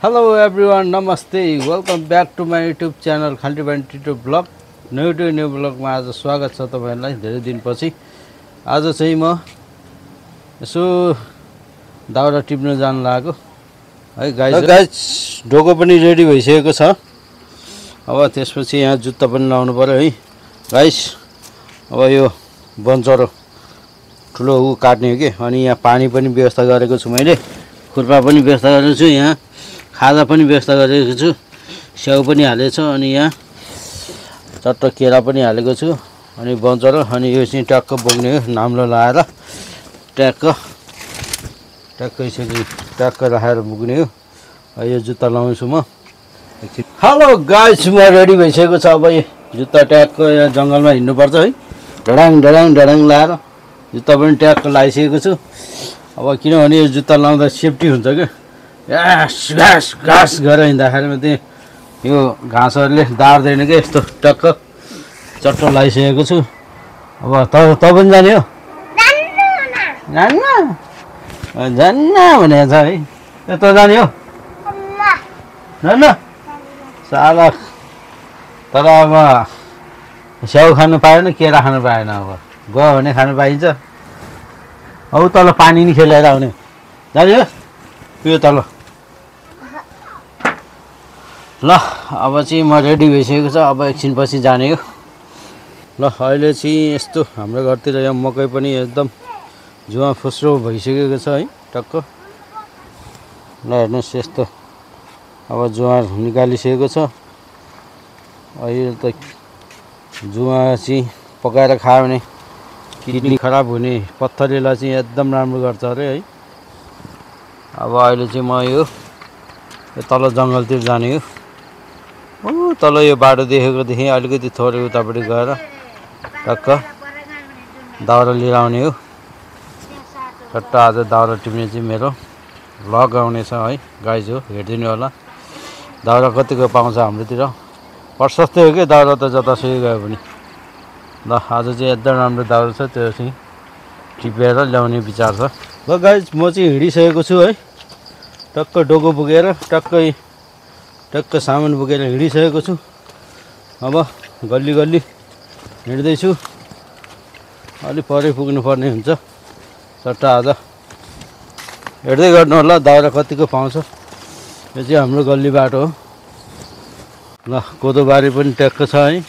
Hello everyone, Namaste. Welcome back to my YouTube channel Khanti22 Vlog. New blog में आज स्वागत छ तपाईहरुलाई धेरै दिनपछि। आज चाहिँ म यसो दाउरा टिप्न जान लागेको है गाइस। ढोको पनि रेडी भइसकेको छ। अब त्यसपछि यहाँ जुत्ता पनि लाउनु पर्यो है गाइस। अब यो बन्चरो ठुलो काट्ने हो के। अनि यहाँ पानी पनि व्यवस्था गरेको छु मैले। खुर्पा पनि व्यवस्था गरेको छु। यहाँ खाजा पनि व्यवस्था गरेको छु। स्याउ पनि हालेको छु। अनि यहाँ चट्ट केरा पनि हालेको छु। अनि बन्चरो अनि यो चाहिँ ट्याक्क बोक्ने हो नाम्लो लाएर ट्याक्क यसरी ट्याक्क राखेर बोक्ने हो। यो जुत्ता लाउँछु म। हेलो गाइस, म रेडी भइसकेको छ। अब यो जुत्ता ट्याक्क यहाँ जङ्गलमा हिँड्नुपर्छ है। ढडाङ ढडाङ ढडाङ लाएर जुत्ता पनि ट्याक्क लगाइसकेको छु। अब किनभने यो जुत्ता लाउँदा सेफ्टी हुन्छ क्या। घाँस घाँस घाँस गरेर हिँड्दाखेरिमा चाहिँ यो घाँसहरूले दार्दैन क्या। यस्तो टक्क चट्ट लगाइसकेको छु। अब त पनि जाने हो? जान्न भनेको छ है। त जाने हो? जान्न साला। तर अब स्याउ खानु पाएन, केरा खानु पाएन। अब गयो भने खानु पाइन्छ। अब तल पानी नि खेलाएर आउने। जाने हो? यो तल ल। अब चाहिँ म रेडी भइसकेको छ। अब एकछिनपछि जाने हो। ल अहिले चाहिँ यस्तो हाम्रो घरतिर यहाँ मकै पनि एकदम जुवा फुस्रो भइसकेको छ है टक्क। ल हेर्नुहोस् यस्तो अब जुवा निकालिसकेको छ। अहिले त जुवा चाहिँ पकाएर खायो भने किडनी खराब हुने पत्थरीलाई चाहिँ एकदम राम्रो गर्छ अरे है। अब अहिले चाहिँ म यो तल जङ्गलतिर जाने हो। तल यो बाटो देखेकोदेखि अलिकति थोरै उतापट्टि गएर टक्क दाउरा लिएर आउने हो। चट्ट आज दाउरा टिप्ने चाहिँ मेरो भ्लग आउनेछ है गाइज हो। हेरिदिनु होला दाउरा कतिको पाउँछ हाम्रोतिर। प्रशस्तै हो क्या दाउरा त जतासुकै गयो भने। ल आज चाहिँ एकदम राम्रो दाउरा छ। त्यो चाहिँ टिपेर ल्याउने विचार छ। ल गाइज म चाहिँ हिँडिसकेको छु है। टक्क डोको बोकेर टक्क सामान बोकेर हिँडिसकेको छु। अब गल्ली गल्ली हिँड्दैछु। अलि परै पुग्नु पर्ने हुन्छ। चट्ट आज हेर्दै गर्नु होला दाउरा कतिको पाउँछ। यो चाहिँ हाम्रो गल्ली बाटो हो। ल कोदो बारी पनि ट्याक्क छ है।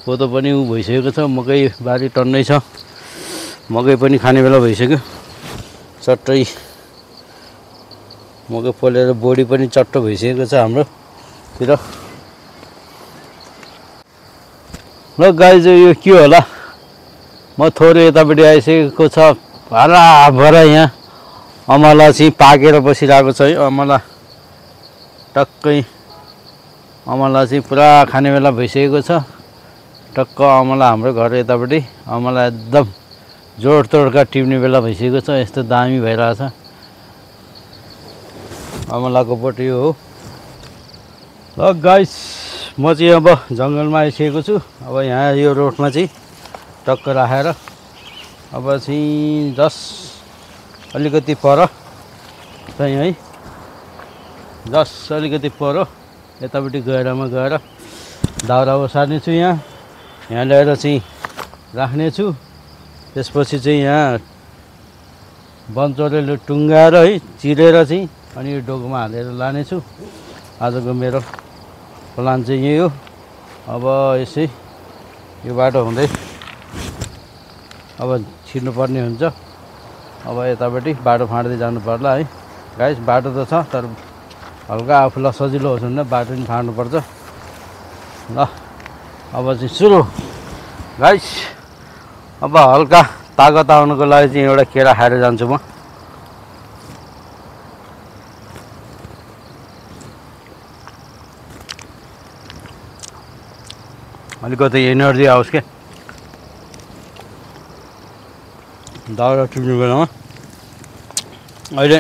कोदो पनि भइसकेको छ। मकै बारी टन्नै छ। मकै पनि खाने बेला भइसक्यो। चट्टै मकै पोलेर बोडी पनि चट्ट भइसकेको छ हाम्रोतिर। ल गाइज यो के होला। म थोरै यतापट्टि आइसकेको छ। हराभरा यहाँ अमला चाहिँ पाकेर बसिरहेको छ है। अमला टक्कै अमला चाहिँ पुरा खाने बेला भइसकेको छ। टक्क अमला हाम्रो घर यतापट्टि अमला एकदम जोडतोडका टिप्ने बेला भइसकेको छ। यस्तो दामी भइरहेछ अमलाको बोट यो हो। ल गाइस म चाहिँ अब जङ्गलमा आइसकेको छु। अब यहाँ यो रोडमा चाहिँ टक्क राखेर अब चाहिँ अलिकति पर चाहिँ है। अलिकति पर यतापट्टि गहिरामा गएर दाउरा ओसार्ने छु। यहाँ ल्याएर चाहिँ राख्ने छु। त्यसपछि चाहिँ यहाँ बन्चरोले टुङ्गाएर है चिरेर चाहिँ अनि यो डोकोमा हालेर लानेछु। आजको मेरो प्लान चाहिँ यही हो। अब यसै यो बाटो हुँदै अब छिर्नुपर्ने हुन्छ। अब यतापट्टि बाटो फाँड्दै जानु पर्ला है गाइस। बाटो त छ तर हल्का आफूलाई सजिलो होस् भने बाटो पनि फाँड्नुपर्छ। ल अब चाहिँ सुरु गाइस। अब हल्का तागत आउनुको लागि चाहिँ एउटा केरा खाएर जान्छु म। अलिकति एनर्जी आओस् के दाउरा टिप्ने बेलामा। अहिले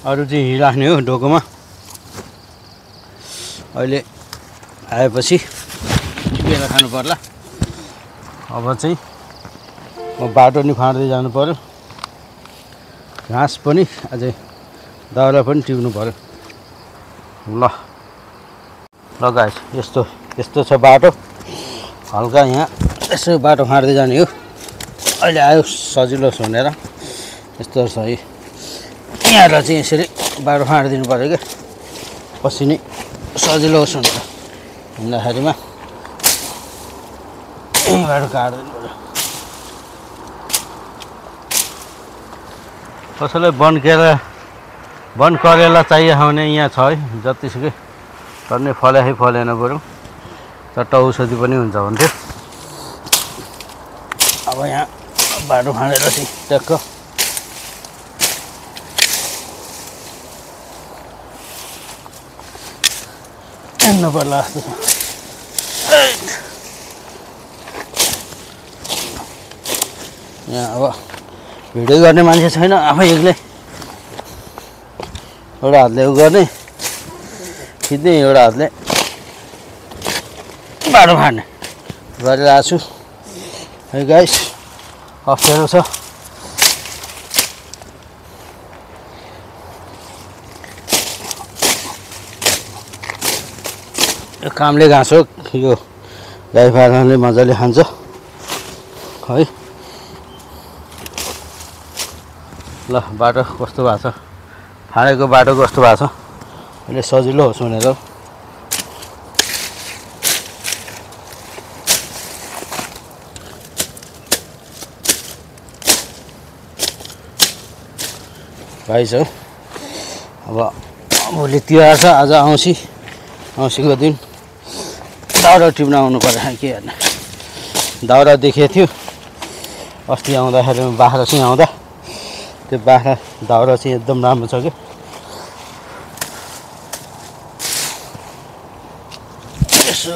अरू चाहिँ हिँडिराख्ने हो डोकोमा। अहिले आएपछि टिपेर खानु पर्ला। अब चाहिँ म बाटो नि फाँड्दै जानु पर्यो। घाँस पनि अझै दाउरा पनि टिप्नु पर्यो। ल ल गाइस यस्तो छ बाटो। हल्का यहाँ यसो बाटो फाँड्दै जाने हो। अहिले आयो सजिलो सुनेर यस्तो छ है। यहाँलाई चाहिँ यसरी बाटो फाँडिदिनु पर्यो क्या, पछि नै सजिलो होस् भनेर हिँड्दाखेरिमा यही बाटो काट्दिनु पर्यो। कसैलाई वन करेला चाहियो भने यहाँ छ है, जतिसुकै टन्नै फलेन बरु चट्ट औषधि पनि हुन्छ भन्थ्यो। अब यहाँ बाटो फाँडेर चाहिँ ट्याक्क हिँड्नु पर्ला जस्तो छ। यहाँ अब भिडियो गर्ने मान्छे छैन, आफै एक्लै एउटा हातले उ गर्ने खिच्ने, एउटा हातले बाटो फाँड्ने गरिरहेको छु है गाइस। अप्ठ्यारो छ। यो कामले घाँस हो, यो गाई पाल्नाले मजाले खान्छ है। ल बाटो कस्तो भएको छ, फाँडेको बाटो कस्तो भएको छ, अहिले सजिलो होस् भनेर भाइ छ। अब भोलि तिहार छ, आज औँसीको दिन दाउरा टिप्न आउनु पर्यो। के हेर्ने दाउरा देखेको थियो अस्ति आउँदाखेरि, बाख्रा चाहिँ आउँदा त्यो बाख्रा दाउरा चाहिँ एकदम राम्रो छ कि। यसो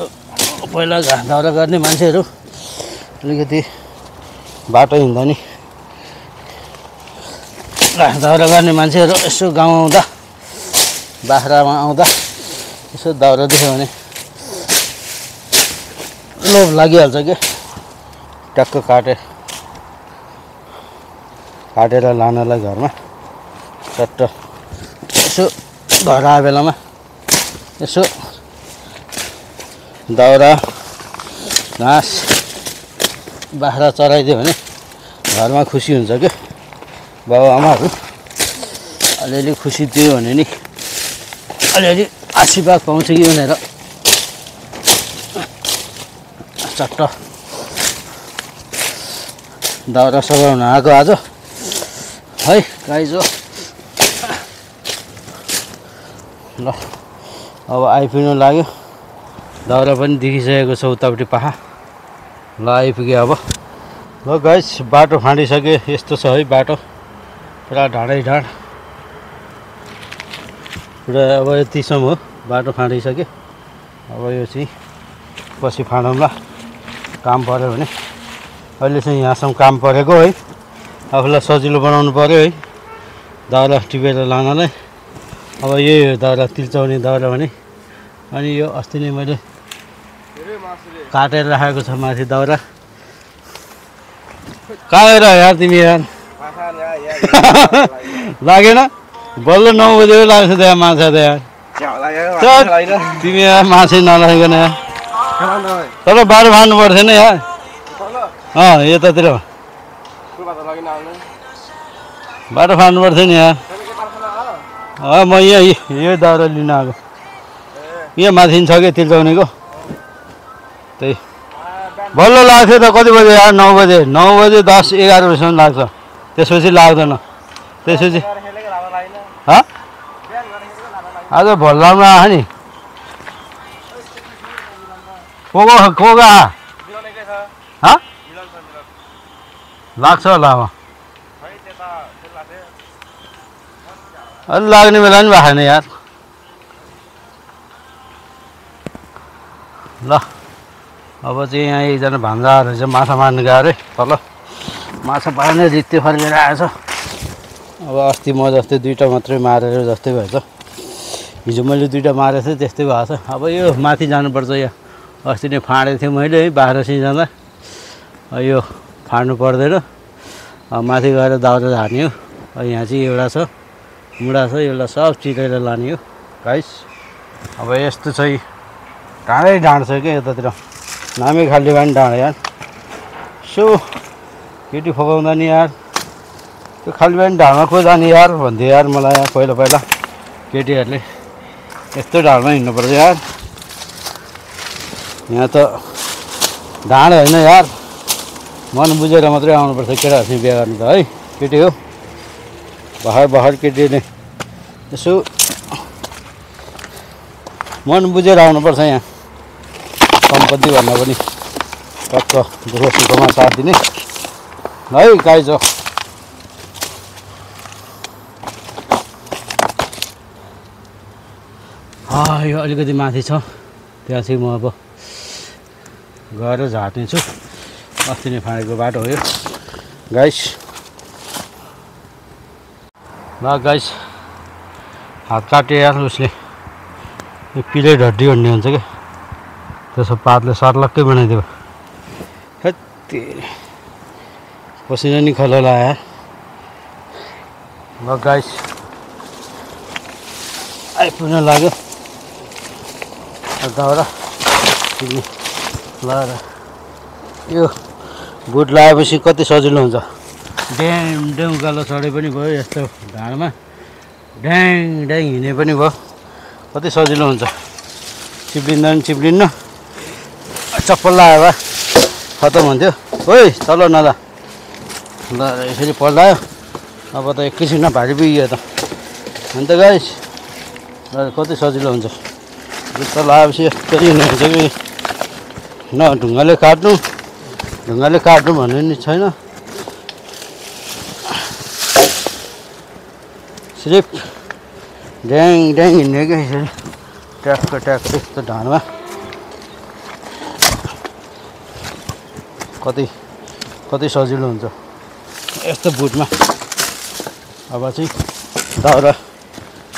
पहिला घाँस दाउरा गर्ने मान्छेहरू अलिकति बाटो हिँड्दा नि घाँस दाउरा गर्ने मान्छेहरू यसो गाउँ आउँदा बाख्रामा आउँदा यसो दाउरा देख्यो भने लोभ लागिहाल्छ क्या। ट्याक्क काटेर लानलाई घरमा चट्ट यसो घर आए बेलामा यसो दाउरा घाँस बाख्रा चराइदियो भने घरमा खुसी हुन्छ क्या। बाबुआमाहरू अलिअलि खुसी दियो भने नि अलिअलि आशीर्वाद पाउँछ कि भनेर चट्ट दाउरा सघाउन आएको आज है गाइज हो। ल अब आइपुग्नु लाग्यो, दाउरा पनि देखिसकेको छ उतापट्टि पाखा। ल आइपुग्यो अब। ल गाइज बाटो फाँडिसक्यो, यस्तो छ है बाटो, पुरा ढाडै ढाड पुरा। अब यतिसम्म हो बाटो फाँडिसक्यो। अब यो चाहिँ पछि फाँडौँला, काम पऱ्यो भने। अहिले चाहिँ यहाँसम्म काम परेको है, आफूलाई सजिलो बनाउनु पऱ्यो है दाउरा टिपेर लानलाई। अब यही हो दाउरा, तिल्चाउने दाउरा भने। अनि यो अस्ति नै मैले काटेर राखेको छ माथि दाउरा। कहाँ गएर यार तिमी यार लागेन? बल्ल 9 बजे लाग्छ त यहाँ माछा त यार। तिमी यार माछै नलागिकन यार, तर बाटो फाँड्नु पर्थ्यो नि यार। यतातिर बाटो फाँड्नु पर्थ्यो नि यार। म यो दाउरा लिन आएको। यहाँ माथि छ कि तिल्चाउनेको, त्यही बल्ल लाग्थ्यो त। कति बजे यार? 9 बजे 10 11 बजीसम्म लाग्छ, त्यसपछि लाग्दैन। त्यसपछि आज भोल्लामा आयो नि को लाग्छ होला। अब अलि लाग्ने बेला नि भएको छैन यार। ल अब चाहिँ यहाँ एकजना भान्जाहरू चाहिँ माछा मार्नु गयो अरे तल। माछा पार्ने रित्ते फर्केर आएछ। अब अस्ति म जस्तै 2टा मात्रै मारेर जस्तै भएछ। हिजो मैले 2टा मारेको थिएँ, त्यस्तै भएको छ। अब यो माथि जानुपर्छ। यहाँ अस्ति नै फाँडेको थिएँ मैले है, बाख्रासिङ जाँदा। यो फाँड्नु पर्दैन, माथि गएर दाउरा झार्ने हो। यहाँ चाहिँ एउटा छ, मुढा छ यसलाई सब चिरेर लाने हो गाइस। अब यस्तो चाहिँ ढाँडै ढाँड छ क्या यतातिर, नामै खाली भए नि ढाँड यार। सो केटी फकाउँदा नि यार त्यो खाली भए नि ढाँडमा को जाने यार भन्थ्यो यार मलाई यार पहिला पहिला केटीहरूले। यस्तो ढाँडमा हिँड्नुपर्छ यार, यहाँ त ढाँड होइन यार, मन बुझेर मात्रै आउनुपर्छ केटाहरूसँग बिहा गर्नु त है। केटी हो भर्खर भर्खर केटीले यसो मन बुझेर आउनुपर्छ यहाँ। सम्पत्ति भन्दा पनि टक्क दुःख सुखमा साथ दिने है गाइज हो। यो अलिकति माथि छ, त्यहाँ चाहिँ म अब गएर झार्ने छु। अस्ति नै फाँडेको बाटो हो यो गाइस। ल गाइस हात काट्यो यार उसले, यो पिलेट हड्डी भन्ने हुन्छ क्या, त्यसो पातले सर्लक्कै बनाइदियो। हेत्ते पसिना नि खलला यार। ल गाइस आइपुग्न लाग्यो यताबाट। ल यो बुट लगाएपछि कति सजिलो हुन्छ, ड्याङ ड्याङ उकालो चढे पनि भयो, यस्तो ढाँडमा ड्याङ ड्याङ हिँडे पनि भयो, कति सजिलो हुन्छ। चिप्लिँदा पनि चिप्लिन्न, चप्पल लगायो भए खतम हुन्थ्यो। ओइ तल नदा ल यसरी पल्लायो, अब त एकैछिनमा भारी पुग्यो त अन्त गाइस। कति सजिलो हुन्छ, जुत्ता लगाएपछि यस्तरी हिँड्नु हुन्छ कि न ढुङ्गाले काट्नु भन्ने नि छैन, सिर्फ ड्याङ ड्याङ हिँड्ने क्या यसरी ट्याक्क ट्याक्क यस्तो ढाँडमा। कति सजिलो हुन्छ यस्तो बुटमा। अब चाहिँ दाउरा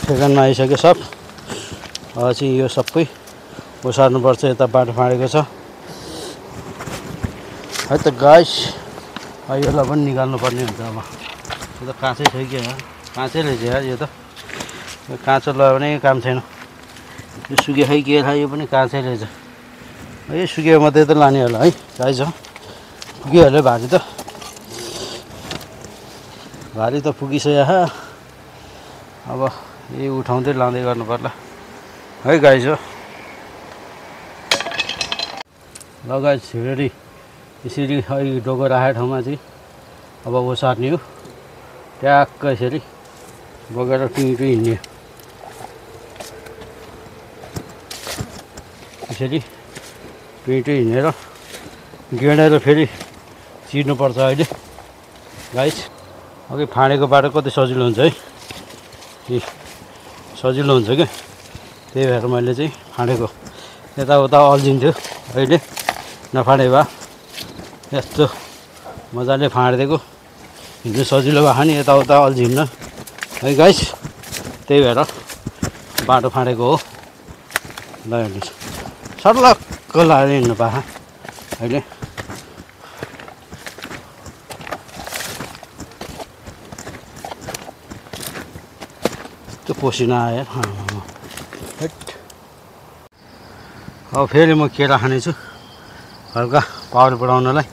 ठेगानमा आइसक्यो सब, अब चाहिँ यो सबै ओसार्नुपर्छ। यता बाटो फाँडेको छ है त गाइस, यसलाई पनि निकाल्नु पर्ने हुन्छ। अब यो त काँचै छ कि यार, काँचै रहेछ यार यो त, यो काँचो लगायो भने काम छैन। यो सुके खै के खायो, यो पनि काँचै रहेछ। यो सुके मात्रै त लाने होला है गाइस हो, पुगिहाल्यो भारी त, भारी त पुगिसक्यो। अब यही उठाउँदै लाँदै गर्नु पर्ला है गाइस हो। ल गाइस रेडी, यसरी अहिले डोको राखेको ठाउँमा चाहिँ अब ओसार्ने हो, ट्याक्क यसरी बोकेर टुइटुइ हिँड्ने। यसरी टुइटुइ हिँडेर गेडेर फेरि चिर्नुपर्छ अहिले गाइस। अघि फाँडेको बाटो कति सजिलो हुन्छ है, सजिलो हुन्छ क्या, त्यही भएर मैले चाहिँ फाँडेको यताउता अल्झिन्थ्यो। अहिले नफाँडे भए यस्तो मजाले फाँडिदिएको हिँड्नु सजिलो भयो नि, यताउता अल्झिन्न है गाइस, त्यही भएर बाटो फाँडेको हो। ल हेर्नुहोस् सर्लक्क लगाएर हिँड्नु पाएँ अहिले। त्यो पसिना आयो। अब फेरि म केरा खानेछु हल्का पावर बढाउनलाई।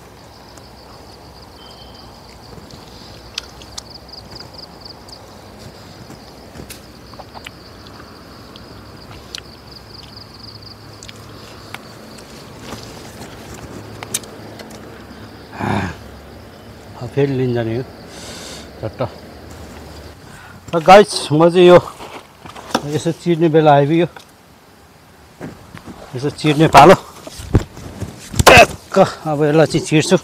फेरि लिन जाने हो चट्ट। गाइस म चाहिँ यो यसो चिर्ने बेला आइपुग्यो, यसो चिर्ने पालो ट्याक्क। अब यसलाई चाहिँ चिर्छु।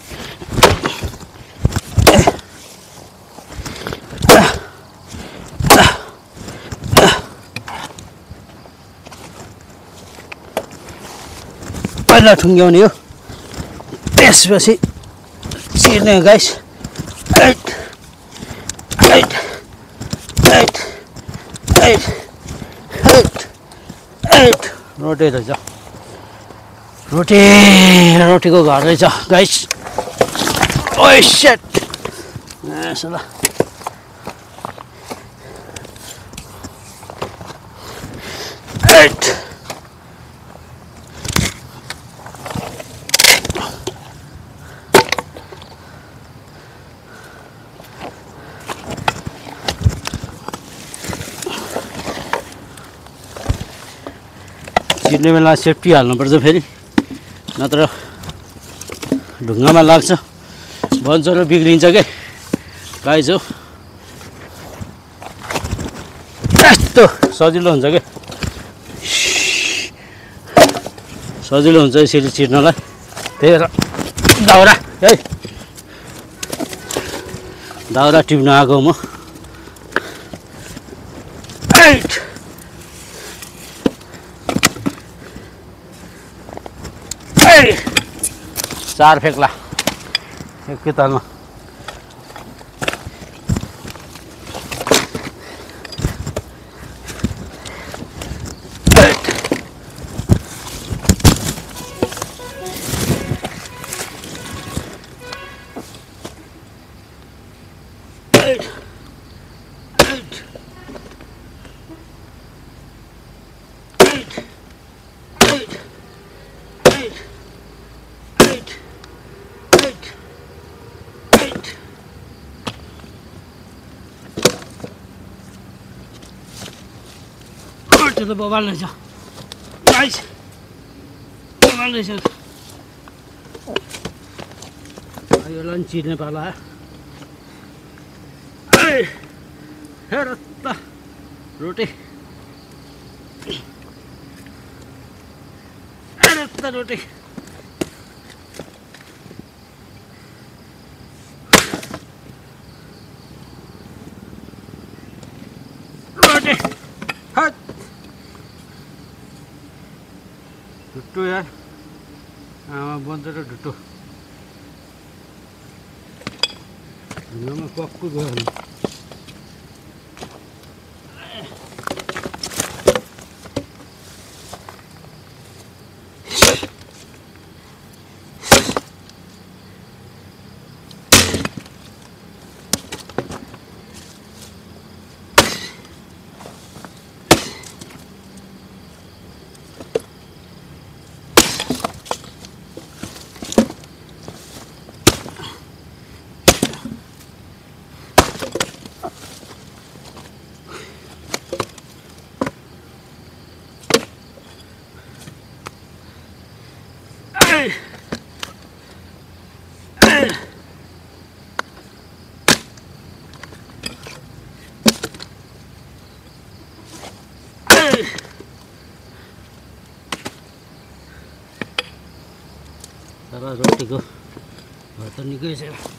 पहिला ठुङ्ग्याउने हो, त्यसपछि चिर्ने गाइस। रोटी रहेछ, रोटीको घर रहेछ गाइस। ओइ सेट ल एट छिर्ने बेला सेफ्टी हाल्नुपर्छ फेरि नत्र ढुङ्गामा लाग्छ बन्चरो बिग्रिन्छ के गाइस हो यस्तो सजिलो हुन्छ के सजिलो हुन्छ यसरी छिर्नलाई त्यही भएर दाउरा है दाउरा टिप्न आएको म चार फेक्ला एकैतालमा त्यो त बबाल रहेछ गाइस बबाल रहेछ योलाई पनि चिर्ने पाला हेर त रोटी हेर त रोटी रोटी हट ढुट्टो यार आमा बन्छ र ढुट्टो ढुङ्गामा पक्कु गयो भने तर रोटीको भर त निकै छ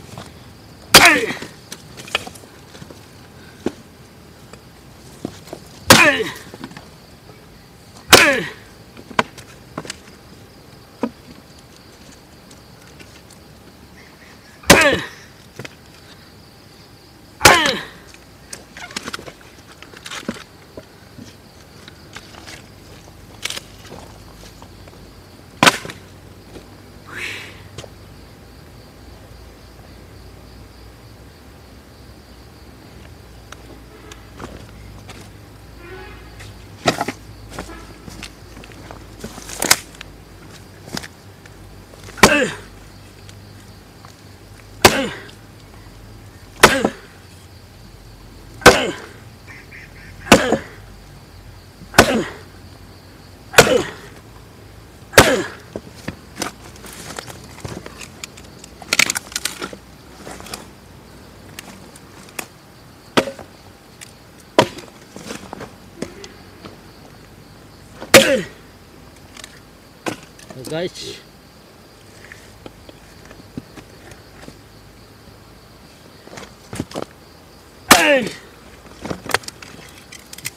guys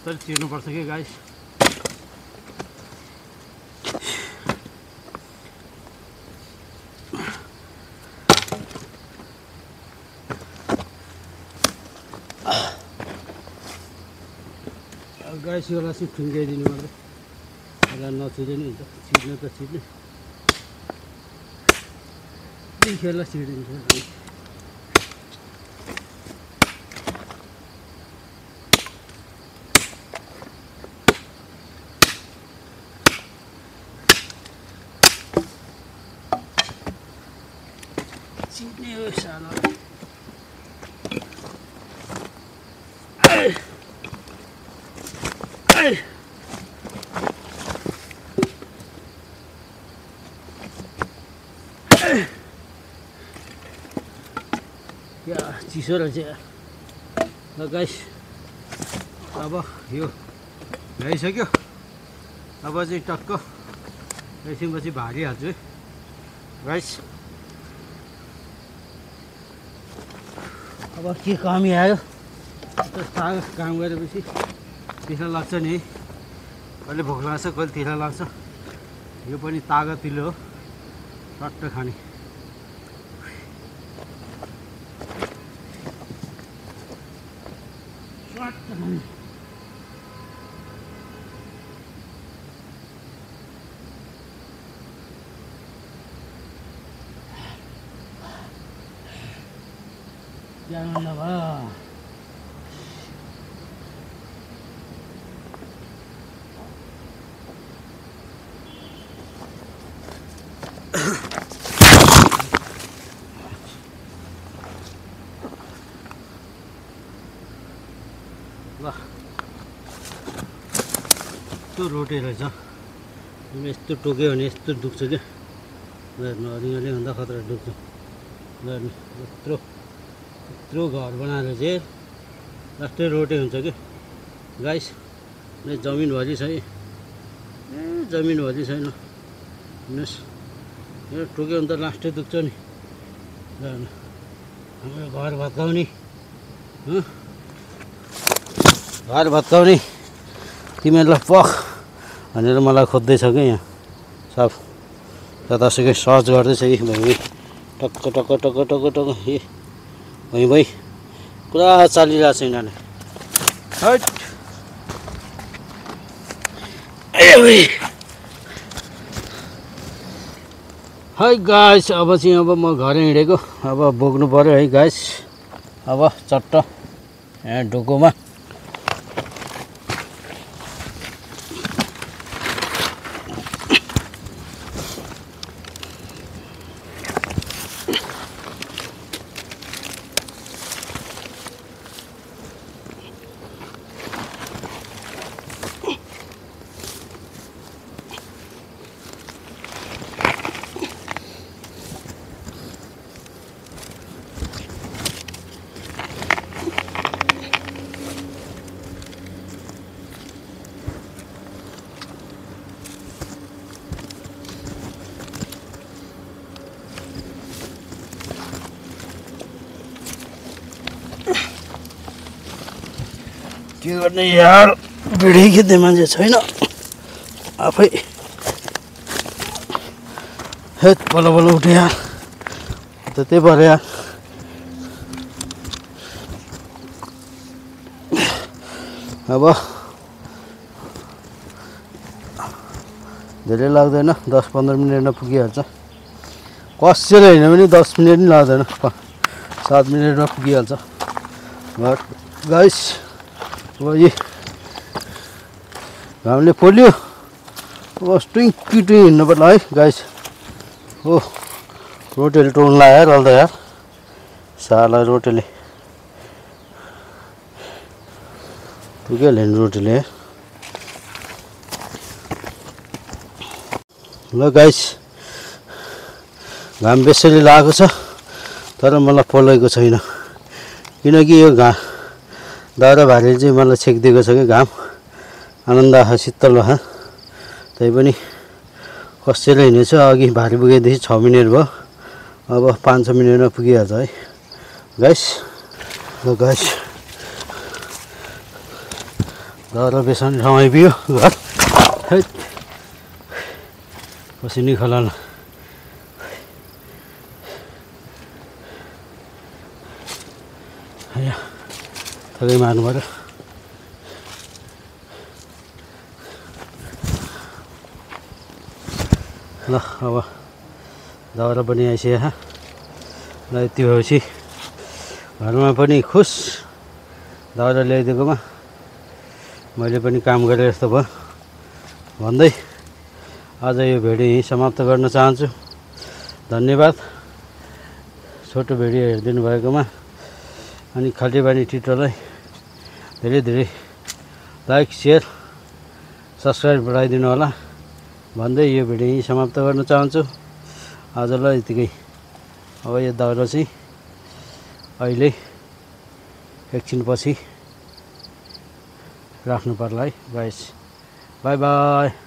तर चिर्नुपर्छ के गाइस गाइस योलाई चाहिँ ठुङ्गाइदिनु पर्छ यसलाई नछुँदै नि हुन्छ छिर्ने त छिर्ने खेललाई छिरिदिन्छ चिने हो साला या चिसो रहेछ ल गाइस अब यो भ्याइसक्यो अब चाहिँ टक्क एकछिनपछि भारिहाल्छु है गाइस अब के कमी आयो त्यस्तो काम गरेपछि तिर्खा लाग्छ नि है कहिले भोक लाग्छ कहिले तिर्खा लाग्छ यो पनि तागतिलो हो टट्ट खाने jangan lupa lah itu roti रहेछ यस्तो टोक्यो भने यस्तो दुख्छ के हेर्नु अलिअलि भन्दा खतरा दुख्छ हेर्नु यत्रो घर बनाएर चाहिँ लास्टै रोटी हुन्छ कि गाइस जमिनभरि छ है जमिनभरि छैन हेर्नुहोस् यो टोक्यो भने त लास्टै दुख्छ नि हेर्नु हाम्रो घर भत्काउने तिमीहरूलाई पख भनेर मलाई खोज्दैछ क्या यहाँ सब जतासुकै सर्च गर्दैछ यी भाइ टक्क टक्क टक्क टक्क टक्क ए भाइ पुरा चलिरहेको छ यिनीहरूले हट है गाइस अब चाहिँ अब म घर हिँडेको अब बोक्नु पर्यो है गाइस अब चट्ट यहाँ ढोकोमा के गर्ने यार भिडियो खिच्ने मान्छे छैन आफै हेत बल्ल बल्ल उठ्यो यार त त्यही भएर यार अब धेरै लाग्दैन 10-15 मिनेटमा पुगिहाल्छ कसैले होइन भने 10 मिनेट नि लाग्दैन 7 मिनेटमा पुगिहाल्छ गाइस अब यी घामले पोल्यो अब टुइङ्की हिँड्नु पर्ला है गाइस हो रोटीले टोल्नु लाग्यो यार अलदा यार साला रोटीले पुगिहाल्यो नि रोटीले ल गाइस घाम बेसरी लागेको छ तर मलाई पोलेको छैन किनकि यो दाउरा भारीले चाहिँ मलाई छेकिदिएको छ कि घाम आनन्द आहा शीतल भए तै पनि कसैले हिँडेछ अघि भारी पुगेदेखि 6 मिनेट भयो अब 5-6 मिनेटमा पुगिहाल्छ है गाइस ल गाइस दाउरा बेसाउने ठाउँ आइपुग्यो घर है पसिनी खोला थकै मार्नु पर्यो ल अब दाउरा पनि आइसक्यो ल यति भएपछि घरमा पनि खुस दाउरा ल्याइदिएकोमा मैले पनि काम गरेँ जस्तो भयो भन्दै आज यो भिडियो यहीँ समाप्त गर्न चाहन्छु धन्यवाद छोटो भिडियो हेरिदिनु भएकोमा अनि खल्तीबानी टिटोलाई धेरै धेरै लाइक शेयर सब्स्क्राइब बढाइदिनु होला भन्दै यो भिडियो यहीँ समाप्त गर्न चाहन्छु। आजलाई यतिकै। अब यो दाउरा चाहिँ अहिले एकछिनपछि राख्नु पर्ला है गाइस। By by.